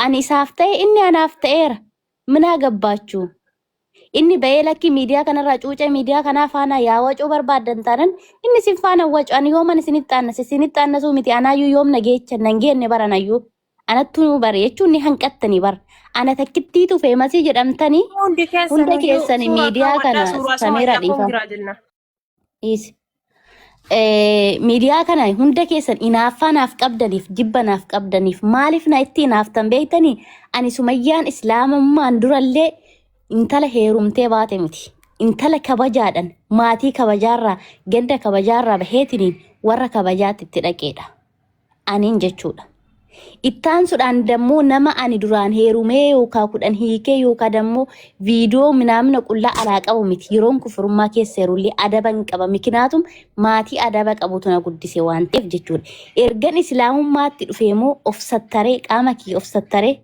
Ani isaaf ta'e inni anaaf ta'eera. Minaa gabbaachuu. Inni ba'ee lakkii miidiyaa kanarraa cuucee miidiyaa kanaa faana yaa wacuu barbaaddan taanan inni isin faana wacu ani yooman isinitti aannase isinitti aannasuu miti anaayyuu yoom na geechan nan geenne baranayyuu anattuu bare jechuun ni hanqattanii bara ana takkittiitu feemasii jedhamtanii Hundi hunda keessan iyyuu keessani suuraa miidiyaa kaawwadhaa kana suuraa samiira Sumayyaa dhiifama. koon jiraa jenna. Dhiisi. Miidiyaa kana hunda keessan inaaffaa naaf qabdaniif jibba naaf qabdaniif maaliif na itti inaaftan beektanii ani sumayyaan islaamummaan durallee intala heerumtee baate miti. Intala kabajaadhan maatii kabajaarraa ganda kabajaarraa baheetiniin warra kabajaatti itti dhaqeedha. Aniin jechuudha. Ittaansuudhaan dammoo nama ani duraan heerumee yookaa kudhan hiikee yookaa dammoo viidiyoo minaamina qullaa alaa qabu miti. Yeroon kufurummaa keessa yerullee adaba hin qaba. Mikinaatum maatii adaba qabutu na guddise waan ta'eef jechuudha. Ergan islaamummaatti dhufee immoo of sattaree qaama kiyya of sattaree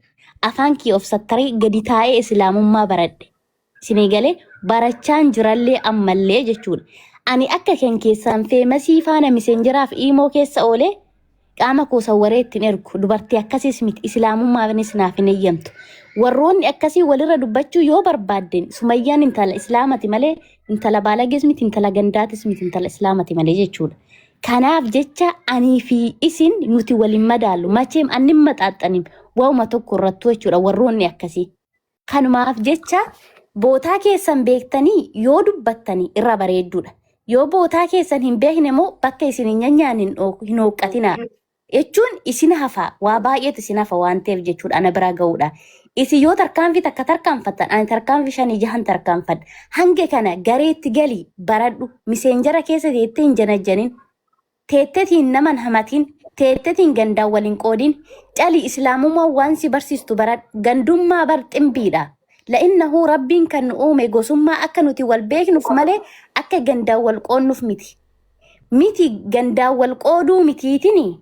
afaan kiyya of sattaree gadi taa'ee islaamummaa baradhe. Isinii galee barachaan jirallee ammallee jechuudha. Ani akka kan keessaan feemasii faana miseenjeraaf iimoo keessa oolee qaama koo sawwaree ittiin ergu dubartii akkasiis miti islaamummaafis naaf hin eeyyamtu. Warroonni akkasii walirra dubbachuu yoo barbaadden sumayyaan intala islaamati malee intala baalagees miti intala gandaatis miti intala islaamati malee jechuudha. Kanaaf jecha anii fi isin nuti waliin madaallu macheem annin maxaaxanim waa'uma tokko irrattuu jechuudha warroonni akkasii. Kanumaaf jecha bootaa keessan beektanii yoo dubbattanii irra bareedduudha. Yoo bootaa keessan hin beekne immoo bakka isin hin nyaanne hin hooqqatinaa. Jechuun isin hafa waa baay'eetu isin hafa waan ta'eef jechuudha ana bira ga'uudha. Isin yoo tarkaanfii takka tarkaanfattan ani tarkaanfii shanii jahan tarkaanfadha. Hanga kana gareetti gali baradhu miseenjara keessa teettee hin janajjanin teettetiin nama hin hamatin, teettetiin gandaan wal hin qoodin, cali islaamummaa waan si barsiistu baradhu, gandummaa bar ximbiidha. La'innahu rabbiin kan nu uume gosummaa akka nuti wal beeknuuf malee akka gandaan wal qoodnuuf miti. Miti gandaan wal qooduu mitiitini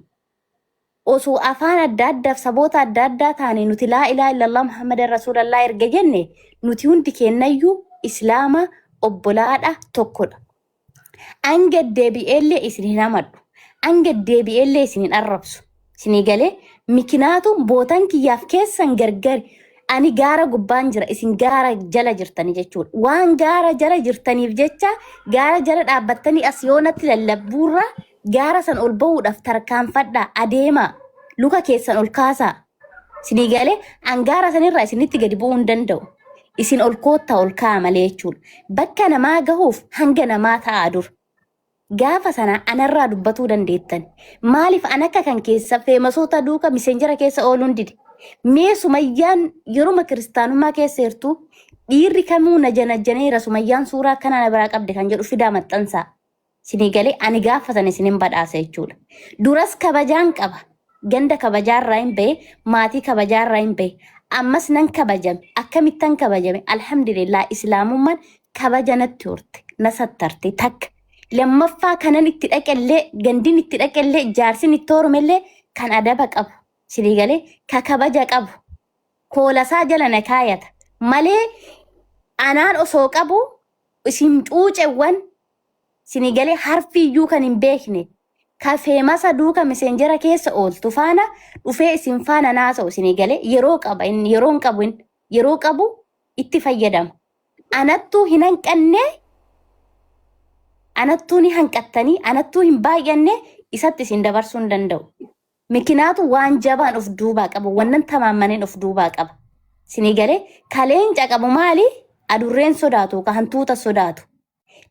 osoo afaan adda addaaf saboota adda addaa taane nuti laa ilaaha illallah Muhammadan rasuulallah erga jenne nuti hundi keennayyuu islaama obbolaadha tokkodha. An gad deebi'eellee isin hin hamadhu. An gad deebi'eellee isin hin arrabsu. Isinii galee mikinaatu bootan kiyyaaf keessan gargari. Ani gaara gubbaan jira isin gaara jala jirtanii jechuudha. Waan gaara jala jirtaniif jecha gaara jala dhaabbattanii as yoo natti lallabbuurra gaara san ol ba'uudhaaf tarkaanfadhaa adeemaa luka keessan ol kaasaa. Isinii galee an gaara sanirraa isinitti gadi bu'uu hin danda'u. Isin ol koottaa ol ka'a malee jechuudha. Bakka namaa gahuuf hanga namaa ta'aa dur. Gaafa sana anarraa dubbatuu dandeettan. Maaliif an akka kan keessa feemasoota duuka miseenjara keessa ooluun dide. Mee sumayyaan yeruma kiristaanummaa keessa jirtu dhiirri kamuu na janajjaneera sumayyaan suuraa akkanaa na biraa qabde kan jedhu fidaa maxxansaa. Isinii galee ani gaafa sana isinin badhaasa jechuudha. Duras kabajaan qaba. Ganda kabajaarraa hin bahe, maatii kabajaarraa hin bahe. Ammas nan kabajame. Akkamittan kabajame? Alhamdulillah islaamummaan kabaja natti horte, na sattarte takka. Lammaffaa kanan itti dhaqellee, gandin itti dhaqellee, jaarsin itti horumellee kan adaba qabu. Isinii galee ka kabaja qabu. Koolasaa jala na kaayata. Malee anaan osoo qabu isin cuucewwan Isinii galee harfii iyyuu kan hin beekne ka feemasa duuka miseenjera keessa ooltu faana dhufee isin faana naasa'u isinii galee yeroo qaba inni yeroo hin qabu inni yeroo qabu itti fayyadama. Anattuu hin hanqanne anattuu ni hanqattanii anattuu hin baay'anne isatti isin dabarsuu hin danda'u. Mikinaatu waan jabaan of duubaa qaba wannan tamaammaneen of duubaa qaba. Isinii galee ka leenca qabu maali? Adurreen sodaatu ka hantuuta sodaatu.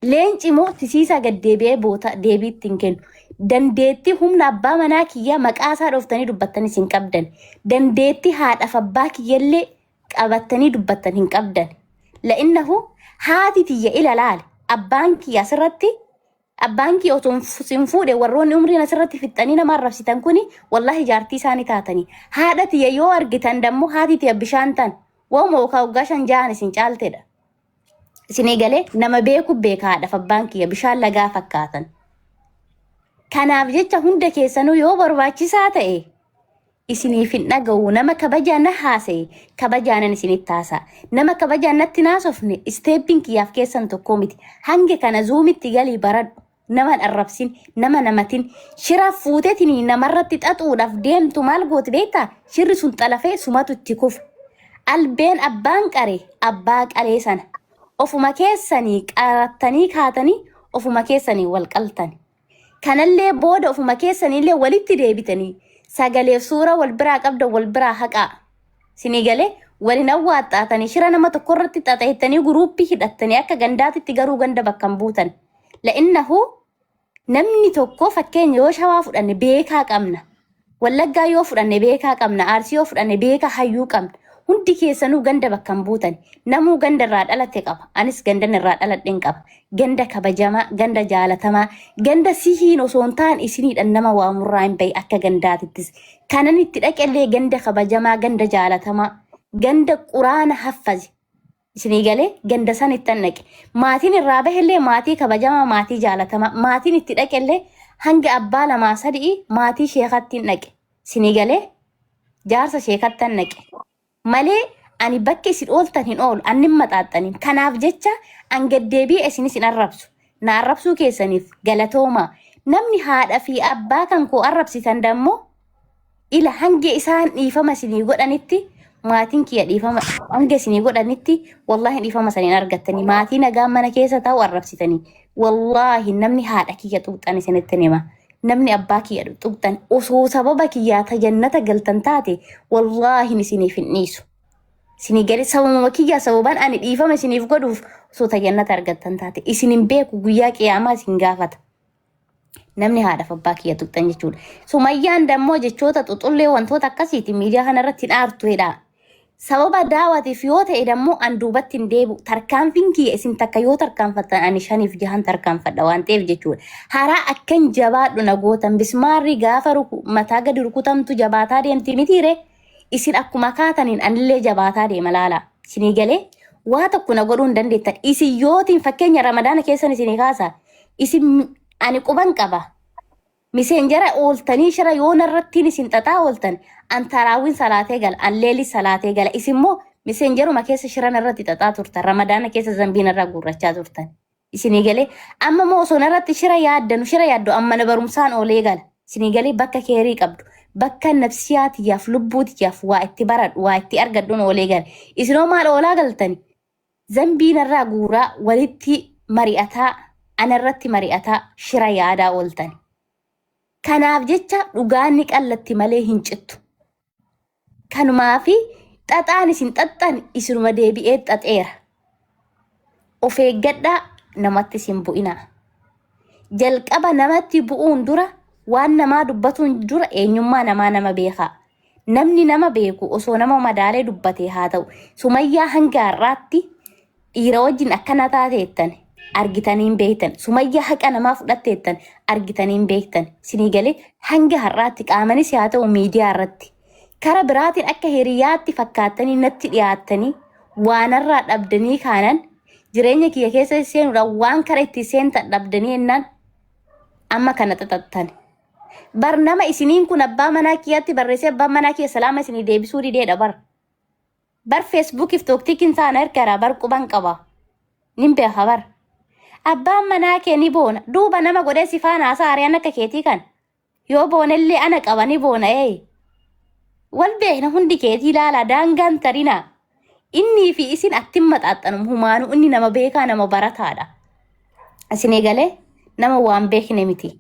Leenci immoo tisiisaa gad deebi'ee boota deebii itti hin kennu. Dandeettii humna abbaa manaa kiyyaa maqaa isaa dhooftanii dubbattanis hin qabdan. Dandeettii haadhaaf abbaa kiyyallee qabattanii dubbattan hin qabdan. La'innahu haati tiyya ila laale abbaan kiyya asirratti abbaan kiyya otoo hin fuudhe warroonni umriin asirratti fixxanii nama arrabsitan kuni wallahi jaartii isaanii taatanii. Haadha tiyya yoo argitan dammoo haati tiyya bishaan tan wauma yookaan waggaa shan ja'an isin caaltedha. Isinii galee nama beeku beeka haadhaaf abbaan kiyya bishaan lagaa fakkaatan. Kanaaf jecha hunda keessanuu yoo barbaachisaa ta'e isiniif hin dhaga'u nama kabajaan na haasa'e kabajaanan isinitti haasa'a. Nama kabajaan natti naasofne isteeppiin kiyyaaf keessan tokkoo miti. Hanga kana zuumitti galii baradhu. Nama hin arrabsin, nama namatin. Shira fuuteetiin namarratti xaxuudhaaf deemtu maal gooti beektaa? Shirri sun xalafee sumatu itti kufa. Albeen abbaan qare abbaa qalee sana. Ofuma keessanii qarattanii kaatanii ofuma keessanii wal qaltani. Kanallee booda ofuma keessaniillee walitti deebitanii sagaleef suura wal biraa qabda wal biraa haqaa. Sinii galee walin awwaaxxaatanii shira nama tokko irratti xaxeettanii guruuppii hidhattanii akka gandaatitti garuu ganda bakka hin buutan. La'innahu namni tokko fakkeenya yoo shawaa fudhanne beekaa qabna. Wallaggaa yoo fudhanne beekaa qabna. Arsii yoo fudhanne beekaa hayyuu qabna. Hundi keessanuu ganda bakka hin buutan. Namuu ganda irraa dhalate qaba. Anis gandan irraa dhaladhen qaba. Ganda kabajamaa, ganda jaalatamaa, ganda sihiin osoo hin taane isiniidhan nama waamurraa hin bahi akka gandaatittis. Kanan itti dhaqellee ganda kabajamaa, ganda jaalatamaa, ganda quraana haffaze. Isinii galee ganda san ittan dhaqe. Maatiin irraa bahellee maatii kabajamaa, maatii jaalatamaa. Maatiin itti dhaqellee hanga abbaa lamaa sadii maatii sheekatti hin dhaqe. Isinii galee jaarsa sheekattan dhaqe. Malee ani bakka isin ooltan hin oolu, anni hin maxaaxxanin. Kanaaf jecha an gaddeebi'ee isinis hin arrabsu. Na arrabsuu keessaniif galatoomaa. Namni haadha fi abbaa kan koo arrabsitan dammoo ila hanga isaan dhiifama isinii godhanitti maatiin kiyya dhiifama hanga isinii godhanitti wallaahi dhiifama saniin argattanii maatii nagaa mana keessa taa'u arrabsitanii wallaahi namni haadha kiyya tuqxan isinitti hima namni abbaa kiyya tuqxan osoo sababa kiyyaa tajannata galtan taate wallaahi isiniif hin dhiisu. Isinii gadi sababuma kiyyaa sababan ani dhiifama isiniif godhuuf osoo tajannata argattan taate isin hin beeku guyyaa qiyaamaa isin gaafata. Namni haadhaaf abbaa kiyya tuqxan jechuudha. Sumayyaan dammoo jechoota xuxullee wantoota akkasiiti miidiyaa kanarratti hin aartu jedha. Sababa daawatiif yoo ta'e dammoo an duubatti hin deebi'u. Tarkaanfiin kiyya isin takka yoo tarkaanfattan ani shaniif jahan tarkaanfadha waan ta'eef jechuudha. Haraa akkan jabaadhu na gootan bismaarri gaafa mataa gadi rukutamtu jabaataa deemti mitiire. Isin akkuma kaataniin anillee jabaataa deema laala. Isinii galee waa tokko na godhuu hin dandeettan. Isin yootiin fakkeenya ramadaana keessan isinii kaasa. Isin ani quban qaba. Miseenjara ooltanii shira yoo narrattiin isin xaxaa ooltan an taraawwiin salaatee gala an leelii salaatee gala isin immoo miseenjaruma keessa shira narratti xaxaa turtan ramadaana keessa zambii narraa guurrachaa turtan. Isinii galee amma immoo osoo narratti shira yaaddanu shira yaaddu amma na barumsaan oolee gala. Isinii galee bakka keerii qabdu bakka nafsiyaa tiyyaaf lubbuu tiyyaaf waa itti baradhu waa itti argadhuun oolee gala. Isinoo maal oolaa galtani? Zambii narraa guuraa walitti mari'ataa anarratti mari'ataa shira yaadaa ooltani. Kanaaf jecha dhugaan ni qallatti malee hin cittu. Kanumaafi xaxaan isin xaxxan isinuma deebi'ee xaxeera. Of eeggadhaa namatti isin bu'inaa. Jalqaba namatti bu'uun dura waan namaa dubbatuun dura eenyummaa namaa nama beekaa. Namni nama beeku osoo nama madaalee dubbatee haa ta'u. Sumayyaa hanga har'aatti dhiira wajjin akkana taateettan argitanii hin beektan. Sumayyaa haqa namaa fudhatteettan argitanii hin beektan. Isinii galee hanga har'aatti qaamanis haa ta'u miidiyaa irratti. Kara biraatiin akka hiriyaatti fakkaattanii natti dhiyaattanii waanarraa dhabdanii kaanan jireenya kiyya keessa seenuudhaan waan kara itti seentan dhabdanii ennaan amma kana xaxattan. Bar nama isiniin kun abbaa manaa kiyyaatti barreessee abbaan manaa kiyya salaama isinii deebisuu dideedha bar. Bar feesbuukiif tooktikiin isaa na ergaraa bar quban qaba. Nin beeka bar. Abbaan manaa kee ni boona. Duuba nama godhee si faana haasaa ari'an akka keetii kan. Yoo boonellee ana qaba ni boona ee. Wal beekna hundi keetii ilaalaa daangaan tarinaa. Innii fi isin attin maxaaxxanum humaanuu inni nama beekaa nama barataadha. Isin eegalee nama waan beekne miti.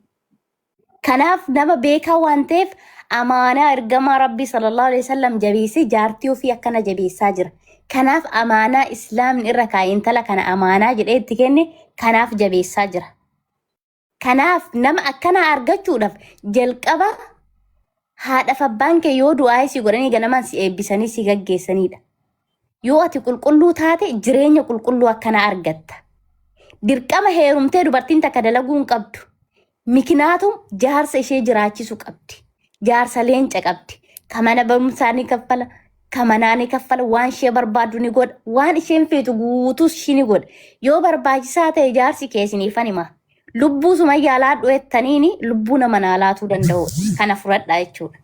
Kanaaf nama beekaa waan ta'eef amaanaa ergamaa Rabbii sallallahu alaihi wasallam jabeessee jaartii ofii akkana jabeessaa jira. Kanaaf amaanaa islaamni irra kaa'e intala kana amaanaa jedhee itti kenne kanaaf jabeessaa jira. Kanaaf nama akkanaa argachuudhaaf jalqaba haadhaaf abbaan kee yoo du'aa si godhanii ganamaan si eebbisanii si gaggeessanidha. Yoo ati qulqulluu taate jireenya qulqulluu akkanaa argatta. Dirqama heerumtee dubartiin takka dalaguu hin qabdu. Mikinaatum jaarsa ishee jiraachisu qabdi. Jaarsa leenca qabdi. Ka mana barumsaa ni kaffala, ka manaa ni kaffala, waan ishee barbaaddu ni godha, waan isheen feetu guutuus ishii ni godha. Yoo barbaachisaa ta'e jaarsi kee isiniifan hima. Lubbuu sumayyaa laadhu jettaniini lubbuu nama naa laatuu danda'u kana fudhadhaa jechuudha.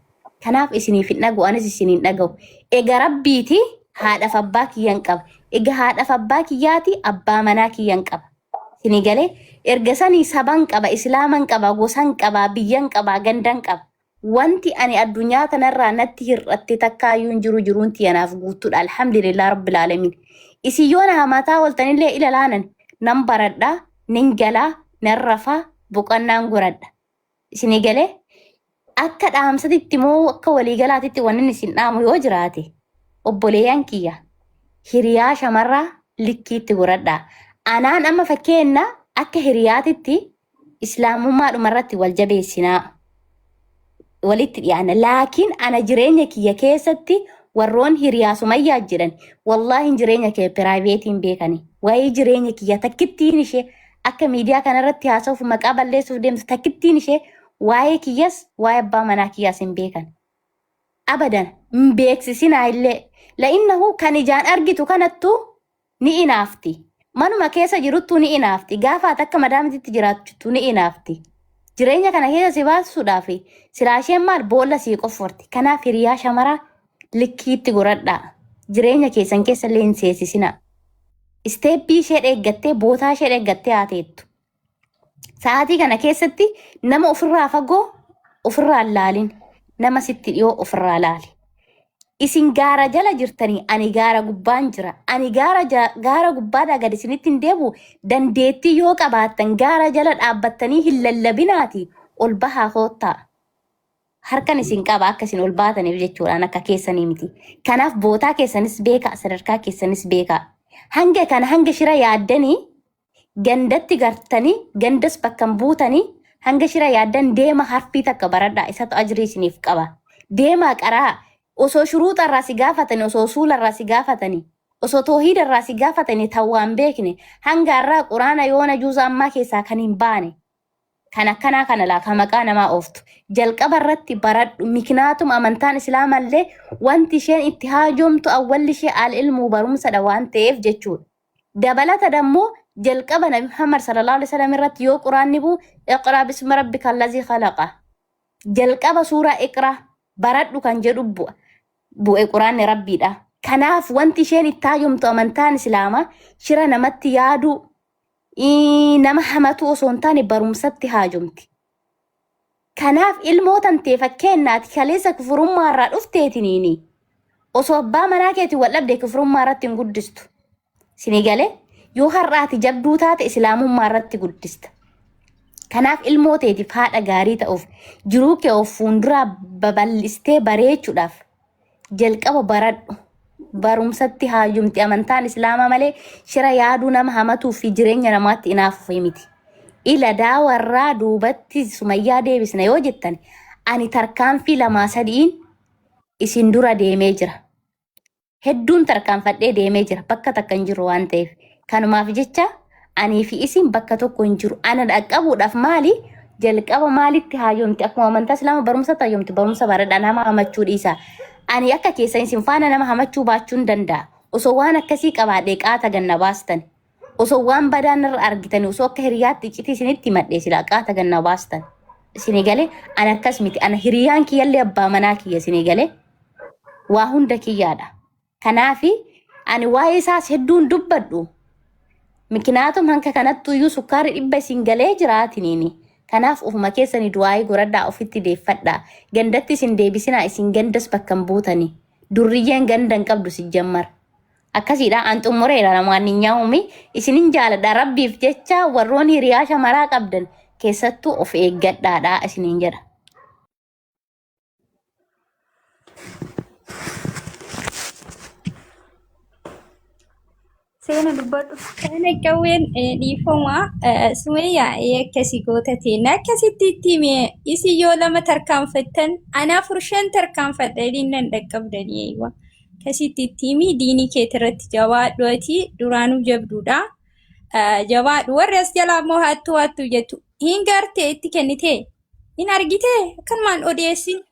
Kanaaf isiniif hin dhaga'u anis isin hin dhaga'u. Ega rabbiiti haadhaaf abbaa kiyyan qaba. Ega haadhaaf abbaa kiyyaati abbaa manaa kiyyan qaba. Isinii galee Erga sanii saban qaba, islaaman qaba, gosan qaba, biyyan qaba, gandan qaba. Wanti ani addunyaa tanarraa natti hir'atte takkaayyuu hin jiru jiruun tiyya naaf guutuudha. Alhamdulillah rabbil aalamiin. Isin yoo na hamataa ooltanillee ila laanan nan baradha, nin galaa, nan rafaa, boqonnaan goradha. Isinii galee akka dhaamsatitti moo akka waliigalaatitti wanni isin dhaamu yoo jiraate obboleeyyan kiyya hiriyaa shamarraa likkiitti godhadhaa. Anaan amma fakkeenna akka hiriyaatitti islaamummaadhuma irratti wal jabeessinaa walitti dhiyaana. Laakiin ana jireenya kiyya keessatti warroon hiriyaa sumayyaa jedhan wallaahi jireenya kee piraayiveetiin beekani. Waa'ee jireenya kiyya takkittiin ishee akka miidiyaa kanarratti haasa'uuf maqaa balleessuuf deemtu takkittiin ishee waa'ee kiyyas waa'ee abbaa manaa kiyyaas hin beekan. Abadan hin beeksisinaa illee. La'innahu kan ijaan argitu kanattu ni inaafti. Manuma keessa jiruttu ni inaafti. Gaafa ati akka madaamititti jiraattu ni inaafti. Jireenya kana keessa si baasuudhaaf silaa isheen maal boolla sii qofforti. Kanaaf hiriyaa shamaraa likkiitti godhadhaa. Jireenya keessan keessa illee hin seesisinaa. Isteeppii ishee eeggattee bootaa ishee eeggattee haa teettu. Sa'aatii kana keessatti nama ofirraa fagoo ofirraa hin laalin. Nama sitti dhiyoo ofirraa laali. Isin gaara jala jirtanii ani gaara gubbaan jira. Ani gaara, gaara gubbaadhaa gad isinitti hin deebi'u. Dandeettii yoo qabaattan gaara jala dhaabbattanii hin lallabinaati ol bahaa koottaa. Harkan isin qaba akka isin ol baataniif jechuudhaan akka keessanii miti. Kanaaf bootaa keessanis beekaa sadarkaa keessanis beekaa. Hanga kana hanga shira yaaddanii gandatti gartanii gandas bakka hin buutanii hanga shira yaaddan deema harfii takka baradhaa isatu ajrii isiniif qaba. Deemaa qaraa osoo shuruuxa irraa si gaafatanii osoo usuula irraa si gaafatanii osoo toohiida irraa si gaafatanii tan waan beekne hanga irraa quraana yoona juuza ammaa keessaa kan hin baane kan akkanaa kana laa kan maqaa namaa ooftu jalqaba irratti baradhu miknaatum amantaan islaamallee wanti isheen itti haajomtu awwalli ishee al ilmuu barumsadha waan ta'eef jechuudha. Dabalata dammoo jalqaba Nabi Muhammad sallallahu alaihi wasallam irratti yoo quraanni bu'u iqraa bismi rabbika allazii khalaqa. Jalqaba suuraa iqraa baradhu kan jedhu bu'a. Bu'e quraanni rabbiidha. Kanaaf wanti isheen itti haajomtu amantaan islaamaa shira namatti yaaduu nama hamatu osoo hin taane barumsatti haajomti. Kanaaf ilmoo tantee fakkeennaati kaleessa kufurummaa irraa dhufteetiniini osoo abbaa manaa keetiin wal dhabde kufurummaa irratti hin guddistu. Sini galee yoo har'aati jabduu taate islaamummaa irratti guddista. Kanaaf ilmoo teetiif haadha gaarii ta'uuf jiruu kee of fuulduraa babal'istee bareechuudhaaf jalqaba baradhu. Barumsatti haajomti amantaan islaamaa malee shira yaaduu nama hamatuu fi jireenya namaatti inaafuuf miti. Ila daawarraa duubatti sumayyaa deebisna yoo jettan ani tarkaanfii lamaa sadiin isin dura deemee jira. Hedduun tarkaanfadhee deemee jira bakka takka hin jiru waan ta'eef. Kanumaaf jecha anii fi isin bakka tokko hin jiru. Ana dhaqqabuudhaaf maali? Jalqaba maalitti haajomti? Akkuma amantaa islaama barumsatti haajomti. Barumsa baradha nama hamachuu dhiisa. Ani akka keessan isin faana nama hamachuu baachuu hin danda'a. Osoo waan akkasii qabaadhee qaata ganna baastan. Osoo waan badaa narra argitanii osoo akka hiriyaatti iccitii isinitti himadhee silaa qaata ganna baastan. Isinii galee ana akkas miti. Ana hiriyaan kiyyallee abbaa manaa kiyya isinii galee waa hunda kiyyaadha. Kanaafi ani waa'ee isaas hedduun dubbadhu. Mikinaatum hanka kanattu iyyuu sukkaarri dhibba isin galee jiraatiniini. Kanaaf ofuma keessanii du'aayii godhadhaa ofitti deeffadhaa. Gandatti isin deebisinaa isin gandas bakka hin buutanii. Durriyyeen ganda hin qabdu si jammar. Akkasiidha an xumureera namaan hin nyaa'umi isinin jaaladha rabbiif jecha warroon hiriyaa shamaraa qabdan keessattuu of eeggadhaadha isiniin jedha. Seena dubbadhu. Kana qawween dhiifama sumayyaa akkasii goota teenna akkasitti itti hime isin yoo lama tarkaanfattan ana afur shan tarkaanfadha jedhiin nan dhaqqabdanii eeywa akkasitti itti himi diinii keetirratti jabaadhu ati duraanuu jabduudha jabaadhu warri as jalaa immoo hattuu hattuu jettu hin gartee itti kennitee hin argitee akkanumaan odeessin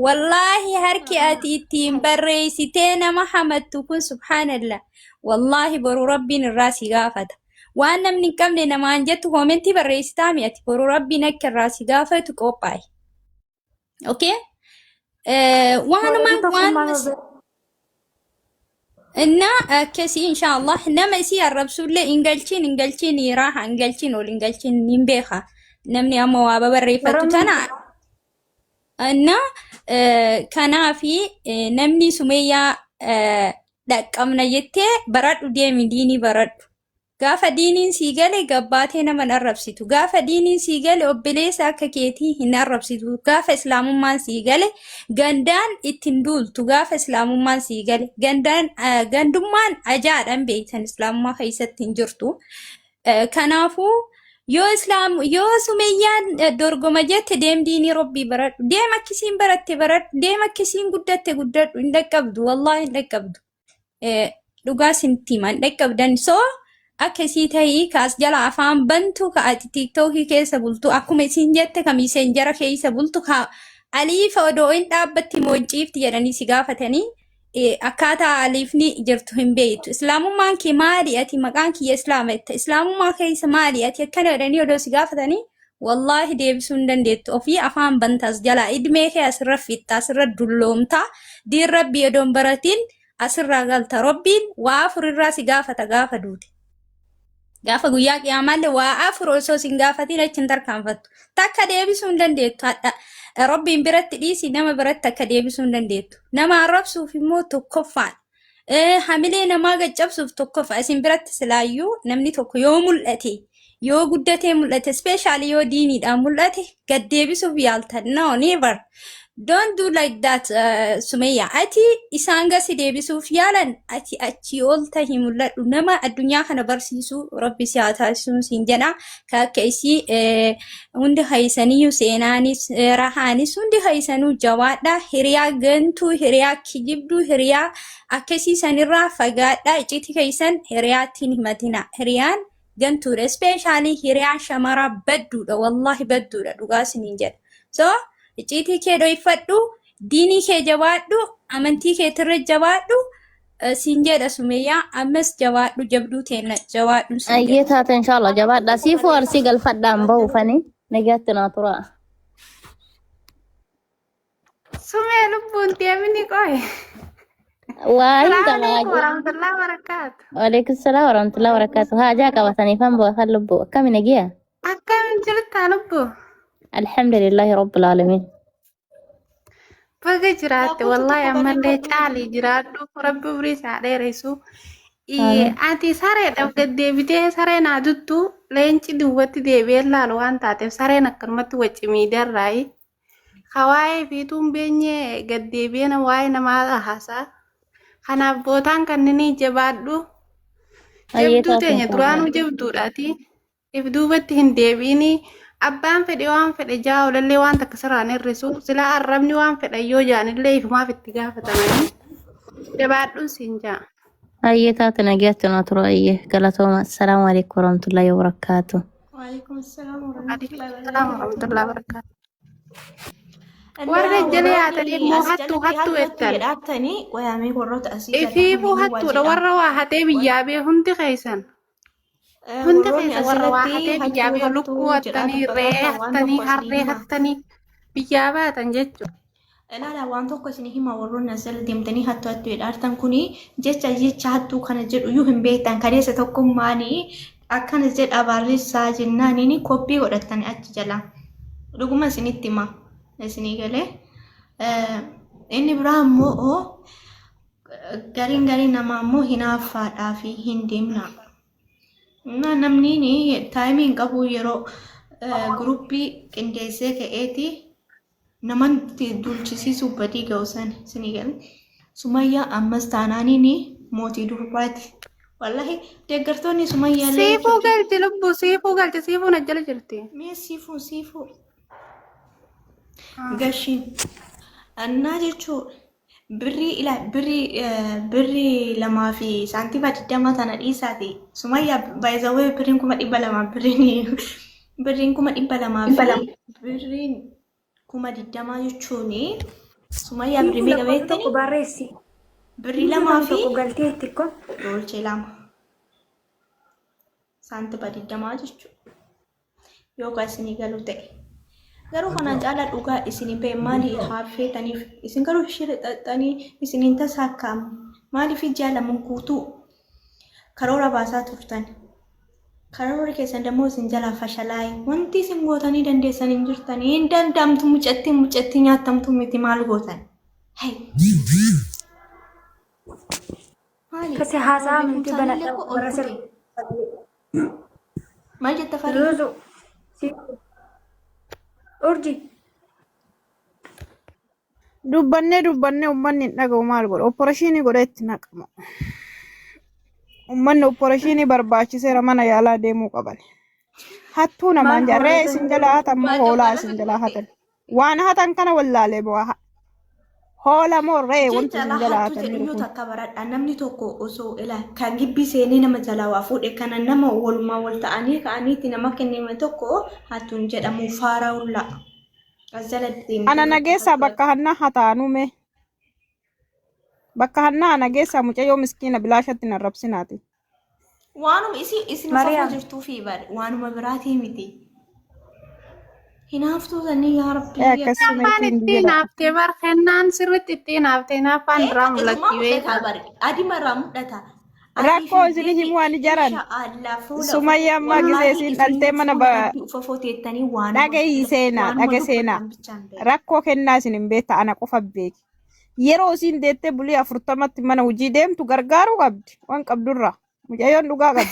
Wallaahi harki ati ittiin barreessitee nama hamattu kun subhaanallah. Wallaahi boru rabbiin irraa si gaafata. Waan namni hin qabne namaan jettu koomentii barreessitaa mi ati boru rabbiin akka irraa si gaafatu qophaa'i. Okay? Waanuma Warri tokkummaa waanuma Innaa akkasii inshaallah nama isii arrabsullee hin galchiin hin galchiin raaha hin galchiin ol hin galchiin hin beeka. Namni amma waa babarreeffattu tana. Innaa kanaafi namni Sumeeyyaa dhaqqabna jettee baradhu deemi diinii baradhu. Gaafa diiniin sii gale gabbaatee nama hin arrabsitu. Gaafa diiniin sii gale obboleessa akka keetii hin arrabsitu. Gaafa islaamummaan sii gale gandaan itti hin duultu. Gaafa islaamummaan sii gale gandaan gandummaan ajaadhaan beektan islaamummaa keessatti hin jirtu. Kanaafuu yoo islaam yoo sumeyyaan dorgoma jette deem diinii rabbii baradhu. Deem akkisiin baratte baradhu. Deem akkisiin guddatte guddadhu. Hin dhaqqabdu. Wallaahi hin dhaqqabdu. Dhugaa sintti himan dhaqqabdan soo akka isii ta'ii kaas jala afaan bantu ka ati tiiktookii keessa bultu akkuma isiin jette ka miiseenjara keessa bultu ka aliifa odoo hin dhaabbatti moociifti jedhanii si gaafatanii akkaataa aliifni jirtu hin beektu. Islaamummaan kee maali ati maqaan kiyya islaama jetta islaamummaa keessa maali ati akkana jedhanii odoo si gaafatanii wallaahi deebisuu hin dandeettu ofii afaan bantaas jalaa idmee kee asirra fixxa asirra dulloomta diin rabbii odoon baratiin asirraa galta rabbiin waa afur irraa si gaafata gaafa duute gaafa guyyaa qiyaamaallee waa afur osoo sin gaafatiin achi hin tarkaanfattu takka deebisuu hin dandeettu hadha rabbiin biratti dhiisi nama biratti akka deebisuu hin dandeettu nama arrabsuuf immoo tokkoffaan Hamilee namaa gaccabsuuf tokkoffaa isin biratti silaayyuu namni tokko yoo mul'ate yoo guddatee mul'ate especially yoo diiniidhaan mul'ate gad deebisuuf yaaltan no never don't do like that Sumayya ati isaan gasi deebisuuf yaalan ati achii ol tahi mul'adhu nama addunyaa kana barsiisuu rabbi si haa taasisuun siin jedha ka akka isii hundi haysaniyyuu seenaanis rahaanis hundi haysanuu jabaadha hiriyaa gantuu hiriyaa kijibduu hiriyaa akkasii sanirraa fagaadha iccitii keessan hiriyaatti hin himatina hiriyaan gantuudha ispeeshaalii hiriyaan shamaraa badduudha wallaahi badduudha dhugaa isiniin jedha so icciitii kee dhoyfadhu diinii kee jabaadhu amantii keetirra jabaadhu siin jedha Sumeeyyaa ammas jabaadhu jabduu teenna jabaadhu siin Ayyee jedha. taate inshallah jabaadha. Siifuu arsii galfadhaan bahu fani nagaatti naa turaa. Sumee lubbuun deemini qoy. Waa hin Salaamu qaba. alaikum warahmatullahi wabarakatuh. Waalaikum salaam warahmatullahi wabarakatuh. Haajaa qabataniifan bu'a kan lubbuu. Akkami nagiya? Akkam jirta lubbuu? Alhamdulillahi rabbil alamin. Baga jiraatte Lakkoofsa wallaahi tokko ammallee barreeffadhu. caalii jiraadhu rabbi umrii isaa dheeressu. Amiin. Ati sareedhaaf gad deebitee sareen haa duttu leenci duubatti deebi'ee laalu waan taateef sareen akkanumatti wacci miidiyaarraayi. Ka waa'ee fiituun beenyee gad deebi'ee na waa'ee namaa haasaa. Kanaaf bootaan kanninii jabaadhu. Ayyee Jabduu taate teenya inshallah. duraanuu jabduudhaati. If duubatti hin deebi'ini. Abbaan fedhe waan fedhe jaa olallee waan takka sirraan hir'isu. Silaa arrabni waan fedhan yoo jaanillee ifumaaf itti gaafatamanii. Jabaadhuun siin jaa. Ayyee taate nagaatti naa tura ayyee galatooma. Assalaamu alaikum warahmatullahi wabarakatuh. Waalaikum salaam Waalaikum warahmatullahi salaam wabarakatuh. warahmatullahi wabarakaatuh. Innaa Warra jala warroonni yaatanii immoo as hattuu jalatti hattuu hattu hattu jettan. jedhaattanii wayaamee warroota asii jala Ifiifuu kamiyyuu waa hattuudha jedhaa. warra waa hatee biyyaa bee hundi keessan. Hundi Warroonni keessa warra waa asirratti hatee biyyaa hattuu bee lukkuu hattuu jedhaa hattanii, re'ee dubbataa waan hattanii, tokko isinii harree hima. hattanii biyyaa baatan jechuudha. Ilaala waan tokko isinii hima warroonni as jala deemtanii hattuu hattuu jedhaartan kuni jecha jecha hattuu kana jedhu iyyuu hin beektan kaleessa tokkummaanii akkana jedha barreessaa jennaaniin koppii godhattani achi jala. Dhuguma isinitti hima isinii galee. Inni biraa immoo Gariin gariin namaa immoo hinaaffaadhaa fi hin deemna. Na namni taayimii hin qabu yeroo guruppii qindeessee ka'eeti namatti duulchisiisuu badii ga'u san isinii gala. Sumayyaa ammas taanaaniin mootii durbaati. Wallahi deeggartoonni Sumayyaa illee Siifuu jechuudha. galchi lubbuu siifuu galchi siifuu na jala jirti. Mee siifuu siifuu gashiin. Annaa jechuun Birrii ila birrii birrii lamaa fi saantima digdama tana dhiisaati. Sumayyaa by the way birriin 200,000 birriin birriin 200,000 fi birriin 20,000 jechuun Sumayyaa birrii Siifuu meeqa lakkoofsa beektani? tokko barreessi. Birrii Siifuu lamaa lama fi tokko galteetti ko. dolchee lama saantima digdamaa jechuudha. Yookaan isinii galu ta'e. Garuu kanaan caalaa dhugaa isinii ba'e maali haa feetaniif isin garuu shira xaxxanii isiniin tasaakkaamne. Maaliif ji'a 2 guutuu karoora baasaa turtan. Karoorri keessan dammoo isin jalaa fashalaa'e. Wanti isin gootanii dandeessan hin jirtanii. Hin danda'amtu mucattiin mucattii nyaatamtu miti maal gootan? Hey. Maali? Kasi haasaa Nama amantii beekumsaan illee banadha koo ol warra kute. sirba. Maal jetta Farii? Zuzu. Si urji. Dubbannee dubbannee uummanni hin dhaga'u maal godha? Opereeshinii godha itti naqama. Uummanni opereeshinii barbaachiseera mana yaalaa deemuu qaban. Hattuu Maal namaan jedha. Re'ee hoolota isin jalaa hatan moo Waa hoolaa cuqqaalaa isin jalaa si hatan? Waan hatan kana wallaalee bu'aa. Hoola moo re'ee wanti Jecha isin alaa jalaa hattuu hataniiru jedhu yoo kun? takka baradha. Namni tokko osoo ila kan gibbii seenee nama jalaa waa fuudhe kana nama walumaa wal ta'anii ka'aniitti nama kenname tokko hattuun jedhamu faaraawulla. As jala deemtee Ana jecha nageessaa hattuu bakka hannaa hataanuu mee. Bakka hannaa ana geessaa mucayyoo miskiina bilaashatti hin arrabsinaati. Waanuma isin isin ufafoo Mariyaam. jirtuufi bar waanuma biraatii miti. Hinaaftuu sanii yaa Ee rabbii. akkas Afaan sumeetiin ittiin jedha. haaftee bar kennaan sirriitti ittiin haaftee afaan irraa Eegaa mul'atti irumaa mul'ata beekaa. bar adima irraa mul'ata. Asii Rakkoo isin fiigdeeti himuu ani jaran. insha Allah fuula Sumayya ammaa gisee wallaahi isiin isin dhaltee mana fuula ba rabbii ufafoo teettanii waanuma dhaga'i seenaa waanuma dhage seenaa. dubbatan bichaan beeka. Rakkoo kennaa isin hin beekta ana qofa beeki. Yeroo isiin deettee bulii 40tti mana hojii deemtu gargaaruu qabdi waan qabdurraa. Mucayyoon dhugaa qabdi.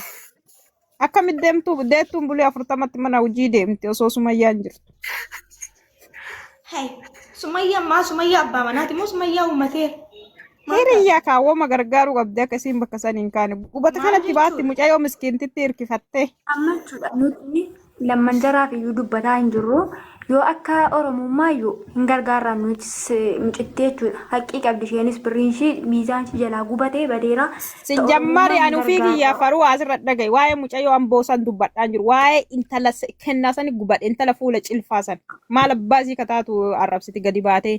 Akkamitti deemtu deettuun bulii 40tti mana hojii deemti osoo Sumayyaan jirtu. Hey, Sumayyaa maa Sumayyaa abbaa manaati moo Sumayyaa uummateera? Maal taate? Hiriyyaa kaawwama gargaaruu qabdi akka isiin bakka san hin kaane. Gubata Maal kanatti baatti jechuudha? mucayyoo miskiintitti hirkifattee. Amma jechuudha nuti lamman jaraaf iyyuu dubbataa hin jirru. Yoo akka Oromummaa iyyuu hin gargaarraan nuti mucittee jechuudha. Haqqii qabdi isheenis birriin ishii miizaan ishii jalaa gubatee badeera. Ta Oromummaa Sijjammari hin ani ufii kiyyaa gargaarra. faruu asirra dhagaye waa'ee mucayyoo amboo san dubbadhaan jiru waa'ee intala kennaa sani gubadhe intala fuula cilfaa san maal abbaa isii kataatu arrabsiti gadi baatee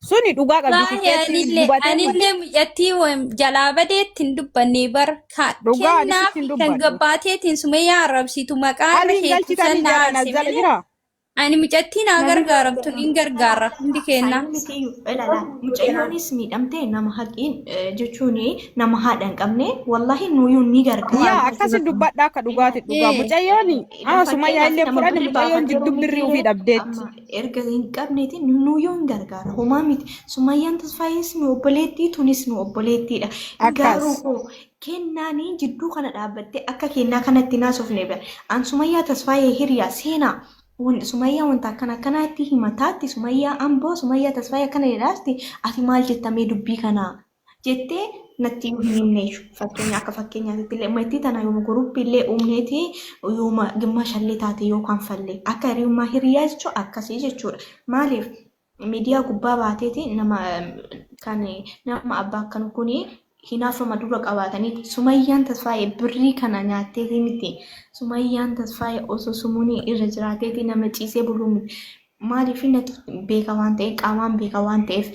suni dhugaa qabdi Wallaahi tikeetti anillee gubatee anillee mucattii jalaa badeetti hin dubbanne bar dhugaa ani kennaa sitti hin fi kan dubbadhu gabbaateetiin sumayyaa arrabsitu maqaa irra aliin heetu galchitanii san na jaran as aarse jala malee jiraa ani mucattii naa Namni gargaaramtu nin gargaara hundi keenna. Sanyii miti iyyuu ilaala. Mucayyoonis miidhamtee nama haqiin jechuun nama haadha hin qabne wallahi nuyyuu ni gargaara. Yaa akkasi dubbadha akka dhugaati dhugaa Ee. mucayyoon sumayyaa Fakkeenyaaf illee nama fudhanne birri mucayyoon baafateeru jidduu birrii miti ofii dhabdeetti. amma erga hin qabneeti nuyyuu hin gargaara. Homaa miti. Sumayyaan Tasfaayis nu obboleettii tunis nu obboleettiidha. Garuu Akkas. hoo kennaanii jidduu kana dhaabbattee akka kennaa kanatti naasofne bira. An Sumayyaa Tasfaayee hiriyaa seenaa Sumayyaa wanta akkana akkanaatti himataatti Sumayyaa Amboo Sumayyaa Tasfaayee akkana jedhaasti ati maal jettamee dubbii kanaa jettee natti hin himne jechuudha. Fakkeenya akka fakkeenyaatti illee uummattii tana yooma guruppii illee uumneeti yooma gimmaa shallee taate yookaan fallee akka hiriyummaa hiriyaa jechuun akkasii jechuudha. Maaliif miidiyaa gubbaa baateeti nama kan nama abbaa akkan kuni hinaafama dura qabaatanii Sumayyaan Tasfaayee birrii kana nyaatteeti miti. Sumayyaan Tasfaayee osoo sumuunii irra jiraateeti nama ciisee buluu miti. Maaliif natu beeka waan ta'eef qaamaan beeka waan ta'eef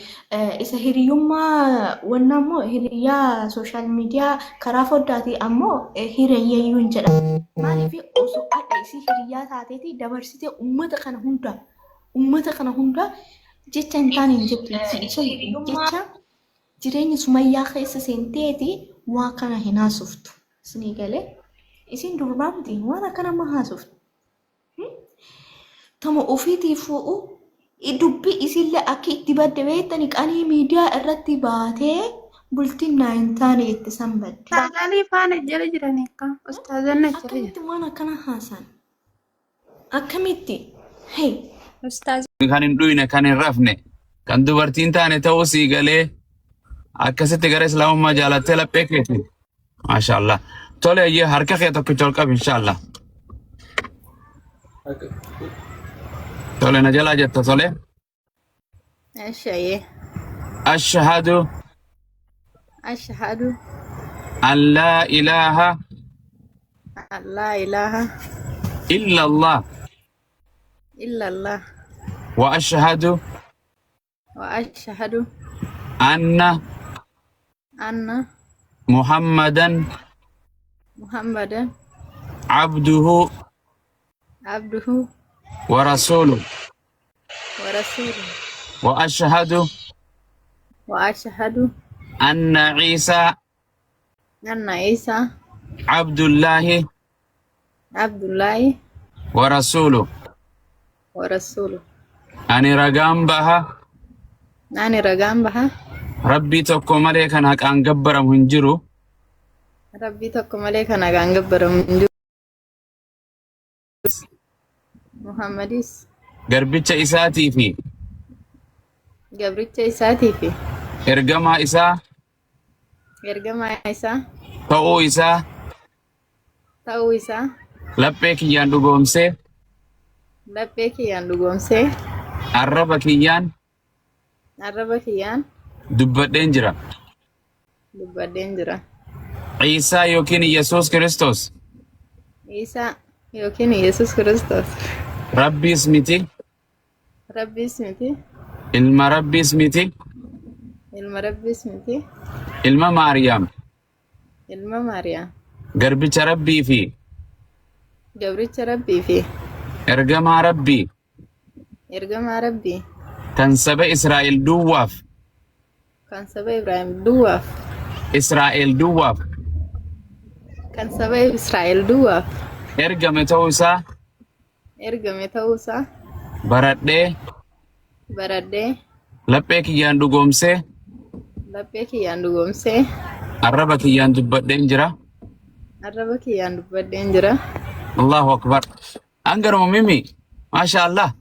isa hiriyummaa wanna immoo hiriyaa sooshaal miidiyaa karaa foddaati ammoo hiriyyayyuu hin jedhamu. Maaliif osoo adda isii hiriyaa taateeti dabarsitee uummata kana hunda jecha hin taane hin jettu jecha jireenya Sumayyaa keessa seenteeti waa kana hin haasoftu. Isinii galee isin durbaa miti waan akkana ma haasoftu. Tama ofiitii fuudhu dubbii isillee akka itti badde beektani qanii miidiyaa irratti baatee bultiin naa hin taane jette san badde. Ustaazalii faana jala jiranii akka ustaazanna jala jira. Akkamitti waan akkana haasan? Akkamitti? Hey. Ustaaz Kan hin dhuyne, kan hin rafne, kan dubartiin taane ta'uu sii galee akkasitti gara islaamummaa jaalattee laphee keeti. Maashaallah. Tole ayyee harka kee tokkicha ol qabi inshaallah. Tole na jalaa jetta tole. Ashaye. Ashhadu Ashhadu an laa ilaaha an laa ilaaha illa Allah illallah wa ashhadu wa ashhadu anna anna Muhammadan Muhammadan abduhu abduhu wa rasuluh wa rasuluh wa ashhadu wa ashhadu Anna Ciisaa Anna Ciisaa Abdullaahi Abdullaahi wa rasuulu. Wa rasuulu. Ani ragaan baha Ani ragaan baha Rabbii tokko malee kan haqaan gabbaramu hin jiru. Rabbii tokko malee kan haqaan gabbaramu hin jiru. Muhammadis Garbicha isaatii fi gabricha isaatii fi ergamaa isaa ergamaa isaa ta'uu isaa ta'uu isaa laphee kiyyaan dhugoomsee laphee kiyyaan dhugoomsee arraba kiyyaan arraba kiyyaan dubbadheen jira. Dubbadheen jira. Ciisaa yookiin Yesuus Kiristoos Iisaa yookiin Yesuus Kiristoos Rabbiis miti, Rabbiis miti, ilma Rabbiis miti, ilma Rabbiis miti, ilma Maariyaam, ilma Maariyaam, garbicha Rabbii fi gabricha Rabbii fi ergamaa Rabbii ergamaa Rabbii kan saba Israa'el duwwaaf kan saba Ibraahim duwwaaf Israa'el duwwaaf kan saba Israa'el duwwaaf ergame ta'uu isaa ergame ta'uu isaa baradhee baradhee laphee kiyyaan dhugoomsee laphee kiyyaan dhugoomsee arraba kiyyaan dubbadheen jira. Arraba kiyyaan dubbadheen jira. Allahu akbar. Hanganuma mimi. Maasha Allah.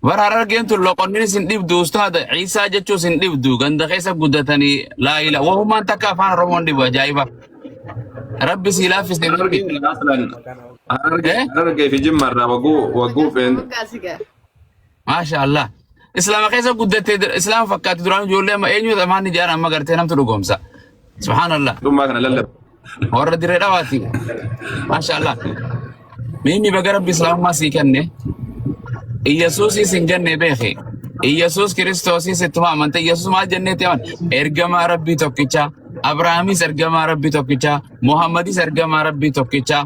Bara harargeen tun loqonni isin dhibdu ustaada Ciisaa jechuu isin dhibdu ganda keessa guddatanii laa ilaa wahumaan takka afaan Oromoon dhibu ajaa'iba. Rabbi sii laaffise mimi. Harargeen aslan harargee Eh? Harargee fi Jimma irraa wagguu wagguu feen Moggaasigaa. Maasha Allah. Islaama keessa guddattee islaama fakkaatti duraan ijoollee amma eenyu afaan ni jedhan amma gartee namtu dhugoomsa. Subhaanallah. Dhummaa kana lallaba. Warra dirree dhawaati. Maasha Allah. Mimi baga Rabbi islaamummaa sii kenne. Iyyasuusis hin jenne beeki. Iyyasuus Kiristoosis ittuma amante. Iyyasuus maal jenneetti aman? Ergamaa Rabbii tokkicha. Abrahaamis ergamaa Rabbii tokkicha. Muhammadis ergamaa Rabbii tokkicha.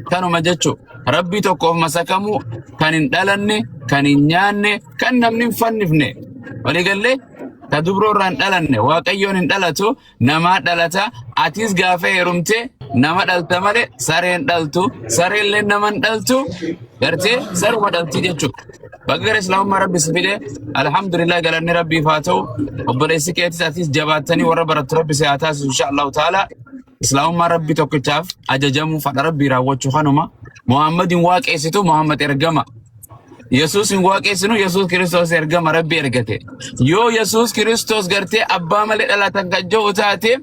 Kanuma jechuun Rabbii tokkoof masakamuu kan hin dhalanne, kan hin nyaanne, kan namni hin fannifne. Waliigallee ta dubroo irraa hin dhalanne, Waaqayyoon hin dhalatu, namaa dhalata. Atis gaafa heerumte nama dhalta malee sareen dhaltu, sareellee nama hin dhaltu, gartee saruma dhalti jechuudha. Bakka gara Islaamummaa Rabbi si fide, alhamdulillah galanni Rabbiif haa ta'u, obboleessi keetis atis jabaattanii warra barattu Rabbi si haa taasisu insha Allahu ta'ala. Islaamummaa Rabbi tokkichaaf ajajamuu fadha Rabbii raawwachuu kanuma. Muhammad hin waaqeessitu, Muhammad ergama. Yesuus hin waaqeessinu, Yesuus Kiristoos ergama Rabbi ergate. Yoo Yesuus Kiristoos gartee abbaa malee dhalatan kan jiru taate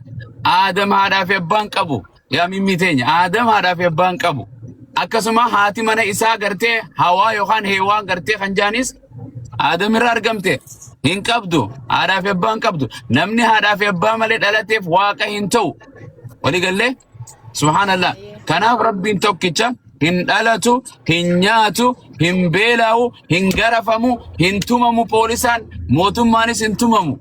Aadam haadhaa fi abbaan qabu. Yaa mimmii teenya Aadam haadhaa fi abbaan qabu. Akkasuma haati mana isaa gartee Hawaa yookaan Heewaan gartee kan jaanis Aadam irraa argamte hin qabdu. Haadhaa fi abbaan qabdu. Namni haadhaa fi abbaa malee dhalateef waaqa hin ta'u. Waliigallee? Subhaanallah. Kanaaf Rabbiin tokkicha hin dhalatu, hin nyaatu, hin beela'u, hin garafamu, hin tumamu poolisaan, mootummaanis hin tumamu.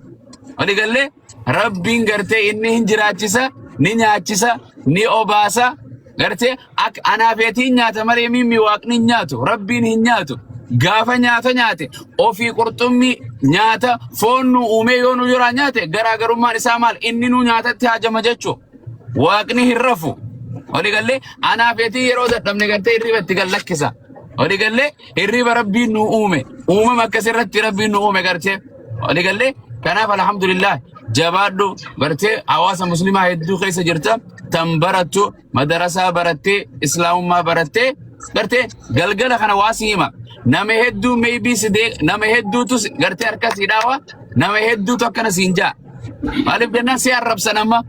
Waliigallee? Rabbiin gartee inni hin jiraachisa, ni nyaachisa, ni obaasa. Gartee akka anaafeetiin nyaata malee mimmi waaqni hin nyaatu, Rabbiin hin nyaatu. Gaafa nyaata nyaate ofii qurxummii nyaata foon nu uumee yoo nu yoraa nyaate garaagarummaan isaa maal inni nu nyaatatti haajama jechuu. Waaqni hin rafu. Waliigallee anaafeetii yeroo dadhabne gartee hirriba itti gad lakkisa. Waliigallee hirriba Rabbiin nu uume. Uumama akkasirratti Rabbiin nu uume gartee. Waliigallee kanaaf alhamdulillah jabaadhu gartee hawaasa muslimaa hedduu keessa jirta tan barattu madarasaa barattee islaamummaa barattee gartee galgala kana waa si hima. Nama hedduu maybe si dee nama hedduutu gartee harka si dhaawa nama hedduutu akkana siin jaa. Maaliif jennaan si arrabsan amma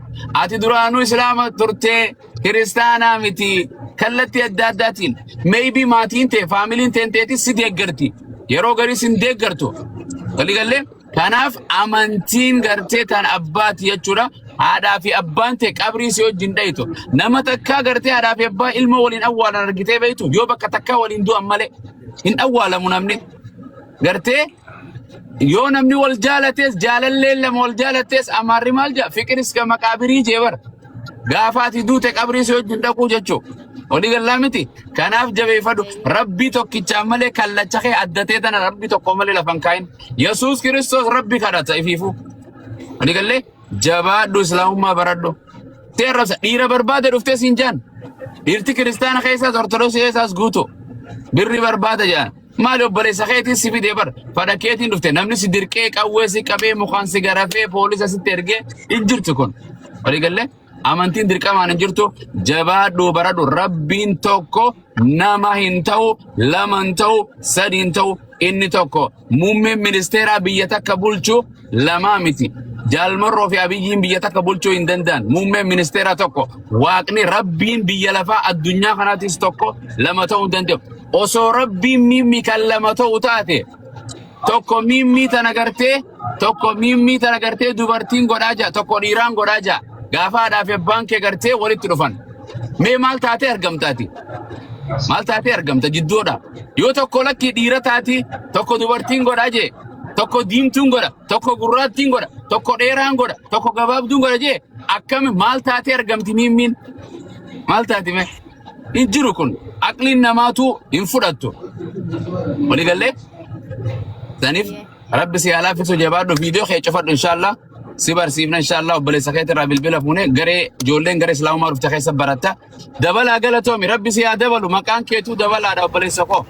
ati duraanuu islaama turtee kiristaanaa miti kallattii adda addaatiin maybe maatiin tee faamiliin teen teetis si deeggarti yeroo garii sin deeggartu waliigallee kanaaf amantiin gartee tan abbaati jechuudha haadhaa fi abbaan tee qabrii si wajjin dhayitu nama takkaa gartee haadhaa fi abbaa ilma waliin awwaalan argitee beektu yoo bakka takkaa waliin du'an malee hin awwaalamu namni gartee yoo namni wal jaalates jaalalleen lama wal jaalates amaarri maal jedha fiqir iska maqaabirii jee bara gaafa ati duute qabrii si wajjin dhaquu jechuu olii gallaa miti kanaaf jabeeffadhu rabbii tokkichaan malee kallacha kee addatee tana rabbii tokko malee lafan kaa'in yesuus kiristoos rabbi kadhata ifiifuu olii gallee. Jabaadhu islaamummaa baradhu. Si arrabsa dhiira barbaade dhuftee siin jaan. Dhiirti kiristaana keessaas ortodoksii keessaas guutu. Birri barbaada jedhan. Maali obboleessa keetiin si fidee bar fadha keetiin dhufte namni si dirqee qawwee si qabee mukaan si garafee poolisa sitti ergee hin jirtu kun. Walii gallee amantiin dirqamaan hin jirtu jabaadhu baradhu rabbiin tokko nama hin ta'u lama hin ta'u sadi hin ta'u inni tokko muummeen ministeeraa biyya takka bulchu lamaa miti. Jaalmarroo fi Abiyyiin biyya takka bulchuu hin danda'an. Muummeen ministeeraa tokko waaqni rabbiin biyya lafaa addunyaa kanaatis tokko lama ta'uu hin danda'u. Osoo rabbiin miimmi kan lama ta'u taate tokko miimmii tana gartee tokko miimmii tana gartee dubartiin godhaa jira tokko dhiiraan godhaa jira. Gaafa haadhaa fi abbaan kee gartee walitti dhufan. Mee maal taatee argamtaati? Maal taatee argamta jidduudha. Yoo tokko lakkii dhiira taati tokko dubartiin godhaa jee tokko diimtuun godha tokko gurraattiin godha tokko dheeraan godha tokko gabaabduun godha jee akkami maal taatee argamti miimmiin maal taati mee hin jiru kun aqliin namaatu hin fudhattu waliigallee saniif rabbi si haa laaffisu jabaadhu viidiyoo kee cufadhu inshaallah si barsiifna inshaallah obboleessa keetirraa bilbila fuune garee ijoolleen gara islaamummaa dhufte keessa baratta Dabalaa galatoomi rabbi si haa dabalu maqaan keetuu dabalaadha obboleessa koo.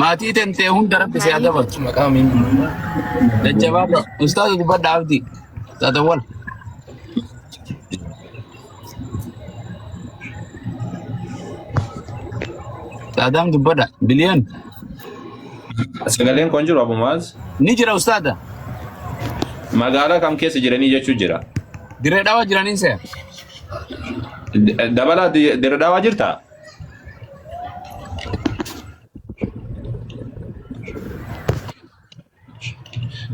Maatii tentee hunda rabbi si haa dabalu. Maqaa miin. Jajjabaadha. Ustaaza dubbadha abdii. Ustaaza awwal. Saadaam dubbadha. Biliyoon. Sagaleen kun jiru Abu Muaz. Ni jira ustaaza. Magaalaa kam keessa jiranii jechuu jira. Dirree dhawaa jiraniin se'a. Dabalaa Dirree Dhawaa jirtaa?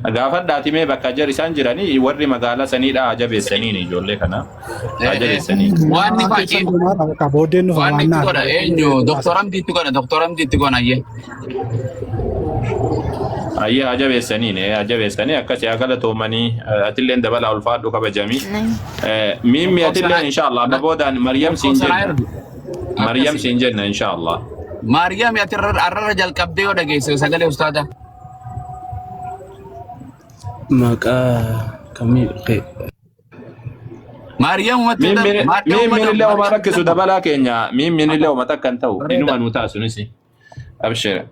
Gaafadhaati mee bakka jar isaan jiranii warri magaalaa saniidha haa jabeessaniin ijoollee kana haa jabeessaniin. Waan ni Keessan deemaa bakka booddeen dhufa waan waan itti naa godha eenyu Doktor Amdii itti godha Doktor Amdii itti godha ayyee. Ayyee haa jabeessaniin haa jabeessanii akkasii haa galatoomanii atilleen dabalaa ulfaadhu kabajamii. Miimmi atilleen inshallah amma boodaan Maryam siin jenna. Maryam siin jenna inshallah. Maariyaam ati arrarra jalqabdee yoo dhageesse sagalee ustaada. Maqaa kamii Maariyaam Miimmiin illee homaa rakkisu dabalaa keenya miimmiin illee homa takka hin ta'u inuma nuu ta'a sunis. Abshir.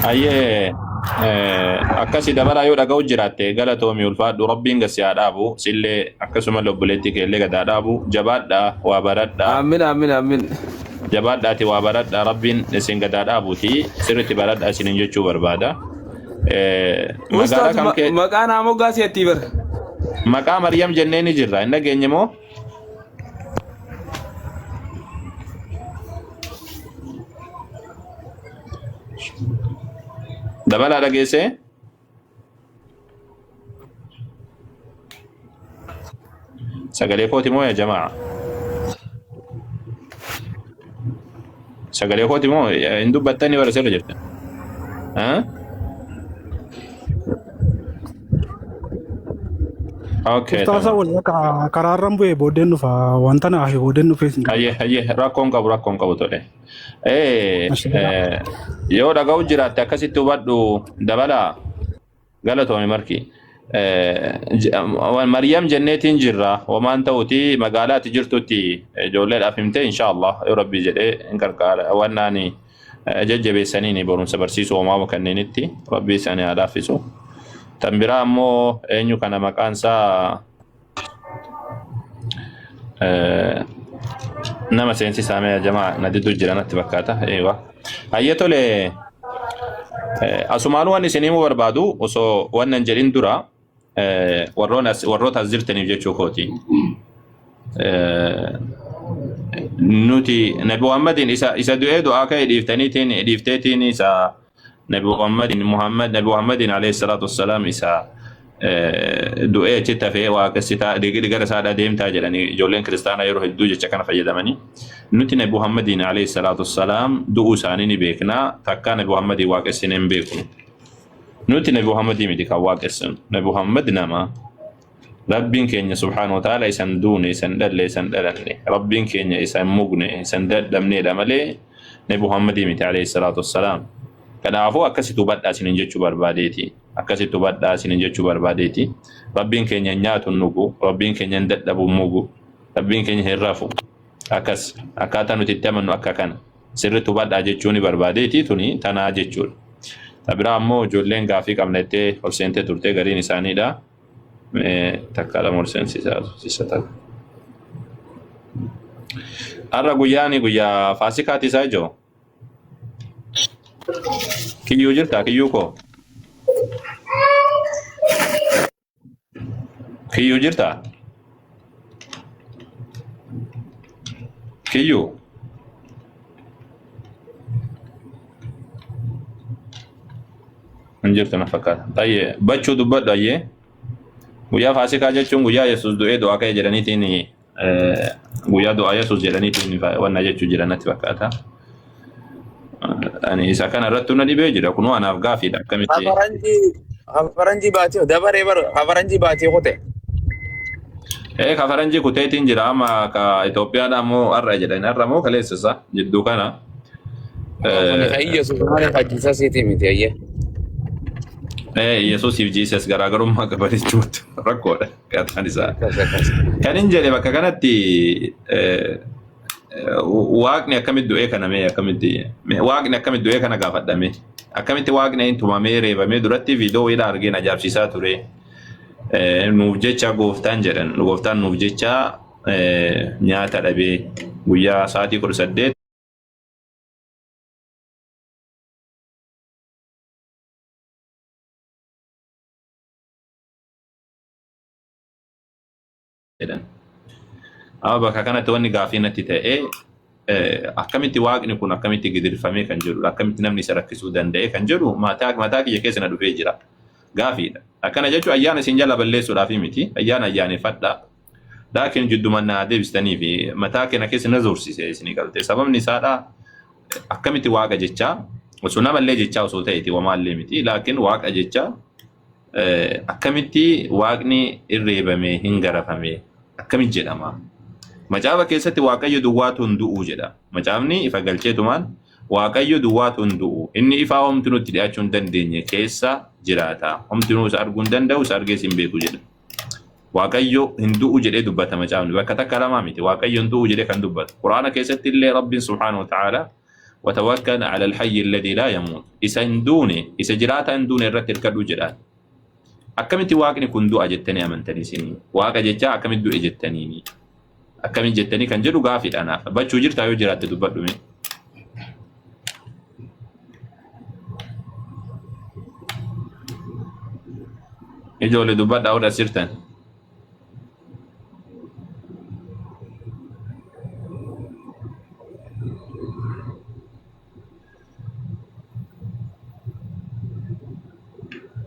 Ayyee akkasi dabalaa yoo dhaga'u jiraatte galatoomi ulfaadhu rabbiin gasi haa dhaabu sillee akkasuma obboleettii kee illee gad haa dhaabu jabaadhaa waa baradhaa. Amin amin amin. Jabaadhaati waa baradhaa rabbiin isin gad haa dhaabuuti sirriitti baradhaa isiniin jechuu barbaada. Magaalaa Ustaaz kam kee maqaa naa moggaasii attii bara. Maqaa Maryam jennee ni jirra hin dhageenye moo? Dabalaa dhageessee? Sagalee kooti moo yaa jamaa? Sagalee kooti moo hin dubbattanii bara sirra jirtan? Ah? Okay, Ustaaza tamam. wal karaarran bu'ee booddeen dhufa wanta na hafe booddeen dhufee sin Hayyee hayyee rakkoon qabu rakkoon qabu tole. Yoo dhaga'u jiraatte akkasitti hubadhu dabalaa galatoomi marki. Maryam jenneetiin jirra homaan ta'uti magaalaa ati jirtutti ijoolleedhaaf himte inshaallah yoo rabbii jedhee hin gargaara wannaani jajjabeessaniini barumsa barsiisuu homaa kanneenitti rabbii isaanii haa laaffisu. Tan biraa ammoo eenyu kana maqaan isaa nama seensisaa mee jamaa na diduu jira natti fakkaata. Eewa. Hayyee tole asumaanuu waan isin himuu barbaadu osoo waan hin jedhin dura warroota as jirtaniif jechuu kooti. Nuti Nabi Muhammadiin isa du'ee du'aa ka'e dhiiftaniitiin dhiifteetiin isa Nabi Muhammadin Muhammad Nabi Muhammadin alayhi salaatu wassalaam isa du'ee achitti hafee waaqessitaa gara isaa deemtaa jedhanii ijoolleen kiristaanaa yeroo hedduu jecha kana fayyadamanii nuti Nabi Muhammadin alayhi salaatu wassalaam du'uu isaanii ni beekna takkaa Nabi Muhammadin waaqessine hin beeknu nuti Nabi Muhammadii miti kan waaqessinu Nabi Muhammad nama Rabbiin keenya subhaanahu wa ta'ala isan duune isan dhalle isan dhalanne Rabbiin keenya isa hin mugne isan dadhabneedha malee Nabi Muhammadii miti alayhi salaatu wassalaam. Kanaafuu akkasitti hubadhaa isiniin jechuu barbaadeeti. Akkasitti hubadhaa isiniin jechuu barbaadeeti. Rabbiin keenya hin nyaatu hin dhugu. Rabbiin keenya hin dadhabu hin mugu. Rabbiin keenya hin rafu. Akkas akkaataa nuti itti amannu akka kana. Sirriitti hubadhaa jechuu ni barbaadeeti tuni tanaa jechuudha. Ta biraa ammoo ijoolleen gaafii qabna jettee ol seentee turte gariin isaaniidha. Mee takka lama ol seensisaa sisa takka. Har'a guyyaani guyyaa faasikaati isaa ijoo. Kiyyuu jirtaa kiyyuu koo? Kiyyuu jirtaa? Kiyyuu? Hin jirtu na fakkaata. Tayyee bachuu dubbadhu ayyee. Guyyaa Faasikaa jechuun guyyaa Yesuus du'ee du'aa ka'e jedhaniitiin guyyaa du'aa Yesuus jedhaniitiin wanna jechuu jiran natti fakkaata. Ani isa kana irratti na dhibee jira. Kunoo anaaf gaafiidha akkamitti. Hafaranjii baatee dabaree bar hafaranjii baatee kute. Ee kafaranjii kuteetiin jira amma ka Itoophiyaadha ammoo har'a jedhan har'a moo kaleessa isa jidduu kana. Kuni kan Yesuus malee kan Jiisasiitii miti ayyee. Ee Yesuusiif Jiisas garaagarummaa qaban jechuutti rakkoodha akkaataan isaa. Akkas akkas. Kan hin jedhe bakka kanatti waaqni akkamitti du'ee kana mee akkamitti waaqni akkamitti du'ee kana gaafadhame akkamitti waaqni hin tumamee reebamee duratti viidiyoo wayiidha argeen ajaa'ibsiisaa ture. Nuuf jecha gooftaan jedhan gooftaan nuuf jecha nyaata dhabee guyyaa sa'aatii 18 jedhan. Amma bakka kanatti wanni gaafii natti ta'e akkamitti waaqni kun akkamitti gidirfamee kan jedhudha. Akkamitti namni isa rakkisuu danda'e kan jedhu mataa mataa kiyya keessa na dhufee jira. Gaafiidha. Akkana jechuun ayyaana isin jala balleessuudhaaf miti. Ayyaana ayyaaneffadha. Laakiin jiddumaan na deebistanii fi mataa keenya keessa na zoorsise isinii galte. Sababni isaadha akkamitti waaqa jechaa osoo namallee jechaa osoo ta'eeti wamaallee miti. Laakiin waaqa jechaa akkamitti waaqni hin reebame hin garafame akkamitti jedhama. Macaafa keessatti waaqayyo duwwaatu hin du'u jedha. Macaafni ifa galcheetumaan waaqayyo duwwaatu hin du'u. Inni ifaa homtuu nutti dhiyaachuu hin dandeenye keessa jiraata. Homtinuu isa arguu hin danda'u isa argees hin beeku jedha. Waaqayyo hin du'u jedhee dubbata macaafni. Bakka takka lamaa miti. Waaqayyo hin du'u jedhee kan dubbatu. Quraana keessatti illee Rabbiin subhaanahu wa ta'ala watawakkal ala alhayyi alladhi laa yamuut. Isa hin duune, isa jiraataa hin duune irratti hirkadhu jedhaan. Akkamitti waaqni kun du'a jettanii amantanii isinii? Waaqa jechaa akkamitti du'e jettaniini? Akkamitti jettanii kan jedhu gaafiidha naaf. Bachuu jirtaa yoo jiraatte dubbadhu mee. Ijoollee dubbadhaa warra as jirtan.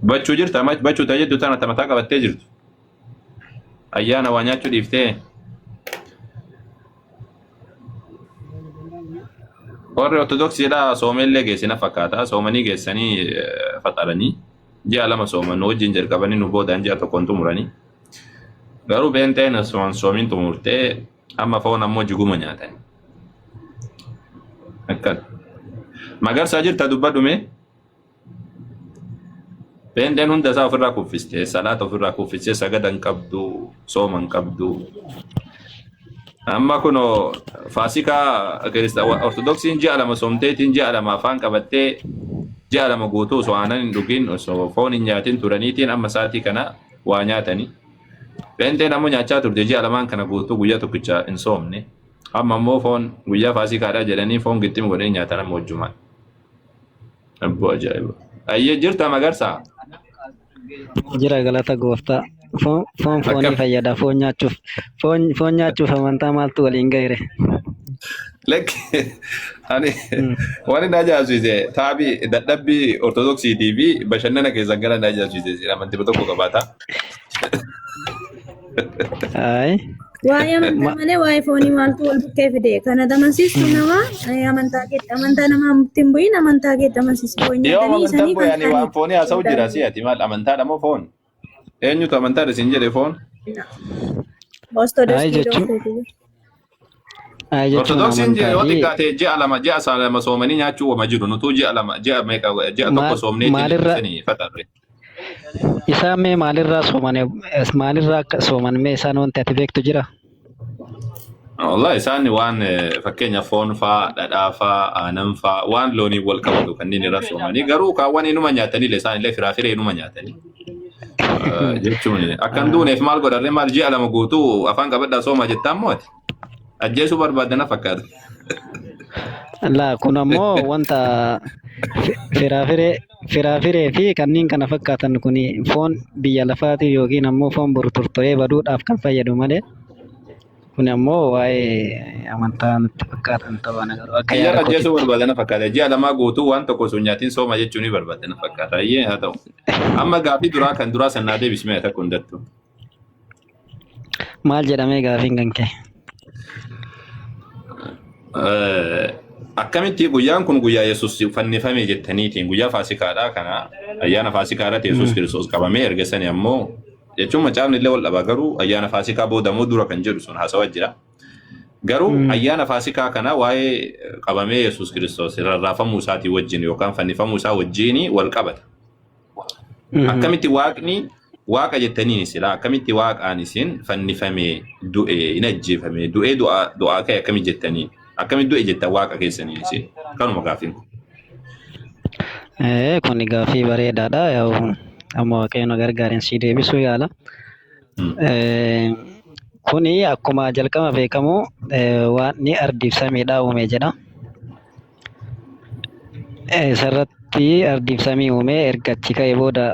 Bachuu jirta bachuu ta'e jettu tana mataa qabattee jirtu. Ayyaana waa nyaachuu dhiiftee. Warri Ortodoksiidha soomellee geessina fakkaata. Soomanii geessanii faxaranii ji'a 2 sooman nu wajjin jalqabanii nu boodaan ji'a tokkoon xumuranii. Garuu pheenxeen osoo hin soomin xumurtee amma foon ammoo jiguma nyaatani. Akkana. Magarsaa jirta dubbadhu mee? Pheenxeen hunda isaa ofirraa kuffiste, salaata ofirraa kuffiste, sagada hin qabdu, sooma hin qabdu. Amma kunoo faasikaa Ortodoksiin ji'a 2 soomteetiin ji'a 2 afaan qabattee ji'a 2 guutuu osoo aanan hin dhugin osoo foon hin nyaatin turaniitiin amma sa'aatii kana waa nyaatani. Pheenxeen ammoo nyaachaa turte ji'a lamaan kana guutuu guyyaa tokkicha hin soomne. Amma ammoo foon guyyaa faasikaadhaa jedhanii foon gixxim godhanii nyaatan amma wajjumaan. Abboo ajaa'iba. Ayyee jirta magarsaa? Jira galata gooftaa. Foon foon foonii Akkam? fayyada. Foon nyaachuuf foon nyaachuuf amantaa maaltu waliin ga'e? Lakki ani waan inni ajaa'ibsiise taabii dadhabbii ortodoksiitii fi bashannana keessan kana na ajaa'ibsiise isin amantii tokko qabaata. Ayi. Waa'ee amantaa malee waa'ee foonii maaltu wal bukkee fide? Kana amansiistu nama amantaa keetti amantaa namaa itti hin bu'in amantaa keetti amansiisi. Foon Yoo nyaatanii amantaan isanii bu'e kan ani waan isaaniiti. foonii haasa'u jira si ati maal amantaadha moo foon? Eenyutu amantaadha isin jedhe foon? Ayi Ortodoksii jechuun dhoofeeti. Jechuun Ortodoksiin amantaa yoo fi xiqqaate ji'a 2 ji'a 2 soomanii nyaachuu wama jiru nutuu ji'a 2 ji'a meeqa ji'a 1 maal soomneetiin maalirra sanii faxarre. isaan mee maalirraa sooman maalirraa akka sooman mee isaan wanti ati beektu jira? Wallahi isaan waan fakkeenya foon faa, dhadhaa faa, aanan faa waan looniin wal qabatu kanneen irra soomanii garuu kaawwan inuma nyaatanii illee isaan illee firaafiree inuma nyaatanii. Jechuun akka hin duuneef maal godharree maal ji'a 2 guutuu afaan qabadhaa sooma jettaan moo ati? Ajjeesuu barbaadda na fakkaata. Laa kun ammoo wanta firaafiree firaafiree fi kanneen kana fakkaatan kun foon biyya lafaatiif yookiin ammoo foon boru tortoree baduudhaaf kan fayyadu malee kun ammoo waa'ee amantaa natti fakkaatan ta'uu ana garuu akka Xiyyaara yaada ajjeesuu kootitti. barbaada na fakkaata. Ji'a 2 guutuu waan tokko osoo hin nyaatiin sooma jechuu ni barbaada na fakkaata. Ayyee haa ta'u. Amma gaaffii duraa kan duraa san naa deebismee takka hundattu. Maal jedhamee gaafiin kan kee? Akkamitti guyyaan kun guyyaa Yesuus fannifame jettaniitiin guyyaa Faasikaadhaa kana ayyaana Faasikaa irratti Yesuus Kiristoos qabamee erga sani ammoo jechuun macaafni illee wal dhaba garuu ayyaana Faasikaa booda moo dura kan jedhu sun haasawaa jira. Garuu ayyaana Faasikaa kana waa'ee qabamee Yesuus Kiristoos rarraafamuu isaatii wajjin yookaan fannifamuu isaa wajjin wal qabata. Akkamitti waaqni waaqa jettaniin silaa akkamitti waaqaan isin fannifamee du'e hin ajjeefame du'ee du'aa du'aa ka'e akkamitti jettaniin akkamitti du'e jettan waaqa keessaniin isin kanuma gaaffiin kun. Kun gaaffii bareedaadha. Yaa'u amma Waaqayyo nu gargaareen sii deebisuu yaala. Kuni akkuma jalqaba beekamu waaqni ardiif samiidha uume jedha. Isarratti ardiif samii uume erga achi ka'ee booda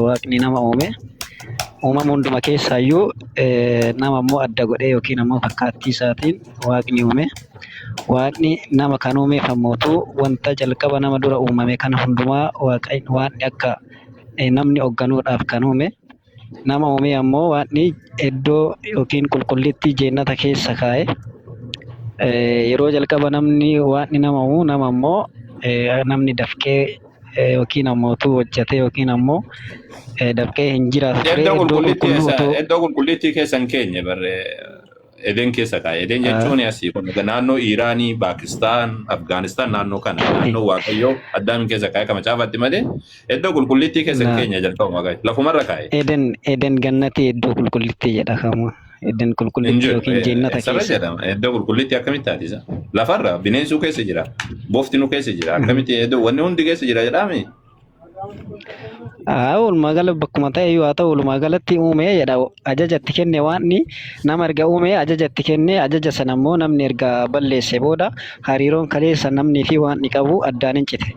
waaqni nama uume. Uumama hunduma keessaayyuu nama immoo adda godhee yookiin ammoo fakkaattii isaatiin waaqni uume. Waaqni nama kan uumeef ammootu wanta jalqaba nama dura uumame kana hundumaa waaqni akka namni hoogganuudhaaf kan uume. Nama uumee ammoo waaqni iddoo yookiin qulqullittii jeennata keessa kaa'e. Yeroo jalqaba namni waaqni nama uumu nama ammoo namni dafqee yookiin ammoo utuu hojjetee yookiin ammoo dafqee hin jiraatu ture Iddoo iddoo qulqullittii qulqulluu keessa otoo iddoo qulqullittii keessa hin keenye barre Eden keessa kaa'e. Eden jechuun asii kun naannoo Iiraanii, Paakistaan, Afgaanistaan naannoo kana naannoo Waaqayyoo Addaamin keessa kaa'e kan macaafatti malee iddoo qulqullittii keessa hin Na keenya jalqabuma kaa'e. Lafumarra kaa'e. Eden Eden gannatii iddoo qulqullittii jedha kamu. Eden Hin qulqullittii jiru. yookiin jeennata Eessarra keessa. jedhama. Iddoo qulqullittii akkamitti taati isa? Lafarra bineensuu keessa jira. Bofti nu keessa jira. Akkamitti iddoo wanni hundi keessa jira jedhaami? Haa walumaa gala bakkuma ta'e iyyuu haa ta'u walumaa galatti uume jedha ajaja itti kenne waan nama erga uume ajaja itti kenne ajaja sana immoo namni erga balleesse booda hariiroon kaleessa namnii fi waan qabu addaan hin cite.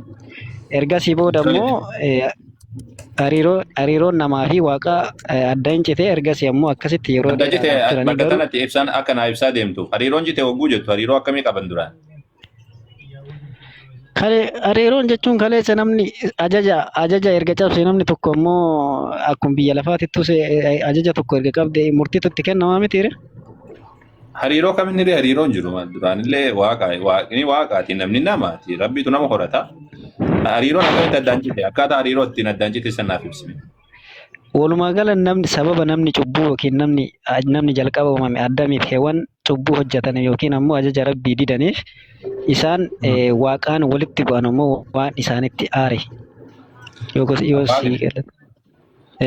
Ergasii booda immoo hariiroon namaa fi waaqa adda hin cite ergasii ammoo akkasitti yeroo Adda cite dheeraadhaaf turanii bakka garuu tanatti ibsaan akka naa ibsaa deemtuuf hariiroon cite hogguu jettu hariiroo akkamii qaban duraan? Kale hariiroon jechuun kaleessa namni ajaja ajaja erga cabse namni tokko immoo akkuma biyya lafaatittuu ajaja tokko erga qabde murtiitu itti kennamaa mitiire. Hariiroo kaminiree hariiroon jiru maal duraanillee waaqa waaqni waaqaati namni namaati rabbiitu nama horata. Hariiroon akkamitti addaan cite akkaataa hariiroo ittiin addaan cite san naaf ibsime. Walumaa gala namni sababa namni cubbuu yookiin namni namni jalqaba uumame Addamiif Hewan cubbuu hojjetan yookiin ammoo ajaja Rabbii didaniif isaan waaqaan walitti bu'an ammoo waan isaanitti aare. Yoo gos- yoo sii Waaqni gale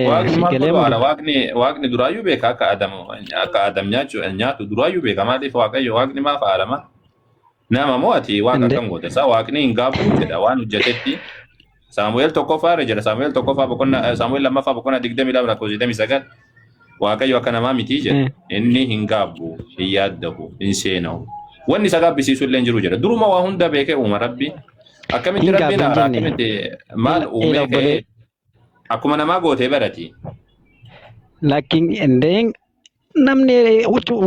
waaqni sii maal galee godhu moo aara waaqni waaqni duraayyuu beeka akka Adam akka Adam nyaachuu nyaatu duraayyuu beeka maaliif waaqayyo waaqni maaf aarama nama moo ati waaqa Inde akkam goota isaa waaqni hin gaabbu jedha waan hojjetetti Saamu'eel tokkoffaa irra jira. Saamu'eel tokkoffaa boqonnaa Saamu'eel lammaffaa boqonnaa 22 lakkoofsa 29 Waaqayyo akka namaa mitii jedha. Inni hin gaabbu, hin yaaddahu, hin seenahu. Wanni isa gaabbisiisu illee hin jiru jedha. Duruma waa hunda beekee uuma Rabbi. Akkamitti Hin Rabbiin gaabbu hin aara jenne. akkamitti maal Ila uumee obbolee ka'ee akkuma namaa gootee barati. Lakkiin indeen namni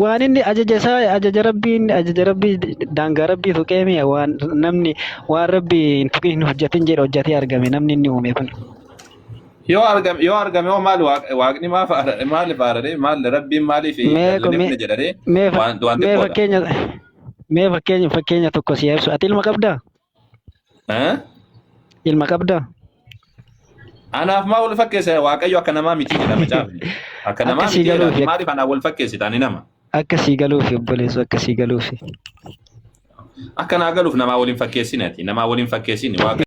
waan inni ajaja isaa ajaja rabbiin ajaja rabbii daangaa rabbii tuqee mi'a waan namni waan rabbii hin tuqin hin hojjetin jedhe hojjetee argame namni inni uume kun. Yoo argame hoo maal waaqni maaf maaliif aararee maal rabbiin maaliif Mee dallanee mee hunda jedharee mee waan waan mee xiqqoodha. fakkeenya mee fakkeenya fakkeenya tokko si ibsu ati ilma qabdaa? Eh? Ilma qabdaa? Anaaf maa wal fakkeessa Waaqayyo akka namaa miti jedha macaafni. Akka namaa Akka sii miti jedha. galuufi Maaliif anaa wal fakkeessita ani nama? Akka sii galuufi obboleessu, akka sii galuufi. Akka naa galuuf namaa waliin fakkeessini ati. Namaa waliin fakkeessini. Waaqa